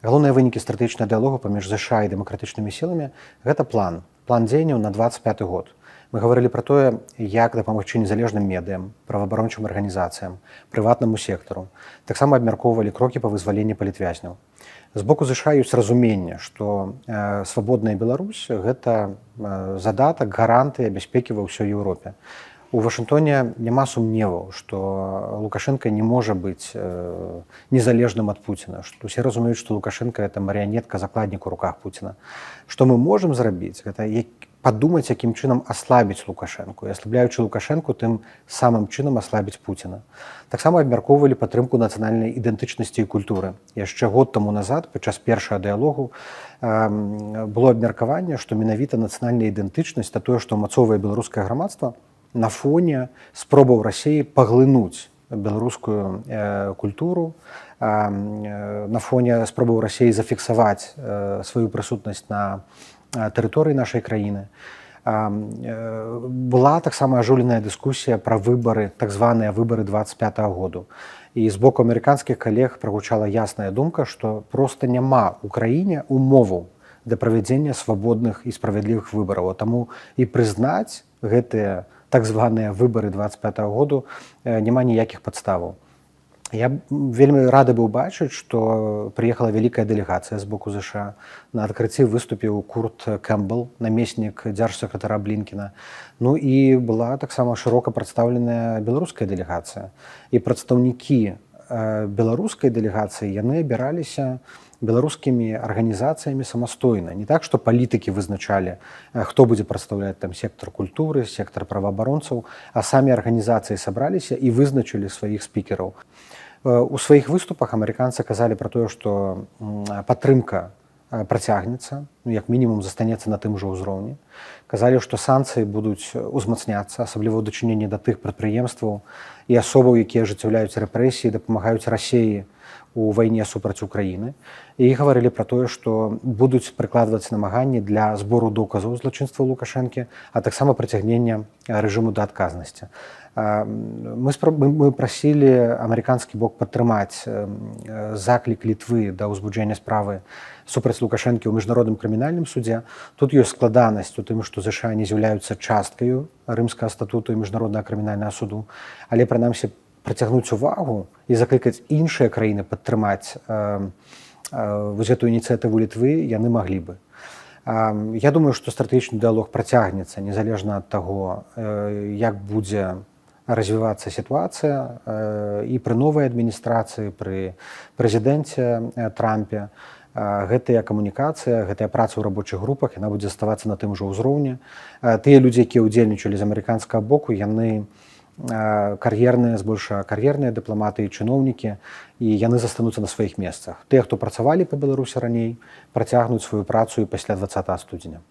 Галоўныя вынікі стратэгічнага дыялогу паміж ЗША і дэмакратычнымі сіламі — гэта план дзеянняў на 25 год. Мы гаварылі пра тое, як дапамагчы незалежным медыям, праваабарончым арганізацыям, прыватнаму сектару. Таксама абмяркоўвалі крокі па вызваленні палітвязняў. З боку ЗША ёсць разуменне, што свабодная Беларусь — гэта задатак, гарантыя бяспекі ва ўсёй Еўропе. У Вашынгтоне няма сумневаў, што Лукашэнка не можа быць незалежным ад Пуціна, што усе разумеюць, што Лукашэнка — это марыянетка, закладнік у руках Пуціна. Што мы можам зрабіць, гэта падумаць, якім чынам аслабіць Лукашэнку, і, аслабляючы Лукашэнку, тым самым чынам аслабіць Пуціна. Таксама абмяркоўвалі падтрымку нацыянальнай ідэнтычнасці і культуры. Яшчэ год таму назад, падчас першага дыялогу, было абмеркаванне, што менавіта нацыянальная ідэнтычнасць — та тое, што ўмацоўвае беларускае грамадства на фоне спробаў Расеі паглынуць беларускую культуру, на фоне спробаў Расеі зафіксаваць сваю прысутнасць на тэрыторыі нашай краіны. Была таксама ажыўленая дыскусія пра выбары, так званыя выбары 25 -го году. І з боку амерыканскіх калег прагучала ясная думка, што проста няма ў краіне умоваў для правядзення свабодных і справядлівых выбараў. А таму і прызнаць гэтыя так званыя выбары 25 -го году няма ніякіх падставаў. Я вельмі рады быў бачыць, што прыехала вялікая дэлегацыя з боку ЗША. На адкрыцці выступіў Курт Кэмпбел, намеснік дзяржсакратара Блінкена. Ну і была таксама шырока прадстаўленая беларуская дэлегацыя. І прадстаўнікі беларускай дэлегацыі, яны абіраліся беларускімі арганізацыямі самастойна. Не так, што палітыкі вызначалі, хто будзе прадстаўляць там сектар культуры, сектар праваабаронцаў, а самі арганізацыі сабраліся і вызначылі сваіх спікераў. У сваіх выступах амерыканцы казалі пра тое, што падтрымка працягнецца, ну, як мінімум застанецца на тым жа ўзроўні. Казалі, што санкцыі будуць узмацняцца, асабліва ў дачыненні да тых прадпрыемстваў і асобаў, якія ажыццяўляюць рэпрэсіі, дапамагаюць Расеі у вайне супраць Украіны. І гаварылі пра тое, што будуць прыкладваць намаганні для збору доказаў злачынства Лукашэнкі, а таксама прыцягнення рэжыму да адказнасці. Мы прасілі амерыканскі бок падтрымаць заклік Літвы да ўзбуджэння справы супраць Лукашэнкі ў Міжнародным крымінальным судзе. Тут ёсць складанасць у тым, што ЗША не з'яўляюцца часткаю Рымскага статуту і Міжнароднага крымінальнага суду, але прынамсі прыцягнуць увагу і заклікаць іншыя краіны падтрымаць вось гэтую ініцыятыву Літвы яны маглі бы. Я думаю, што стратэгічны дыалог працягнецца незалежна ад таго, як будзе развівацца сітуацыя і пры новай адміністрацыі, пры прэзідэнце Трампе. Гэтая камунікацыя, гэтая праца ў рабочых групах, яна будзе заставацца на тым жа ўзроўні. Тыя людзі, якія ўдзельнічалі з амерыканскага боку, яны кар'ерныя, збольшага кар'ерныя дыпламаты і чыноўнікі, і яны застануцца на сваіх месцах. Тыя, хто працавалі па Беларусі раней, працягнуць сваю працу і пасля 20 студзеня.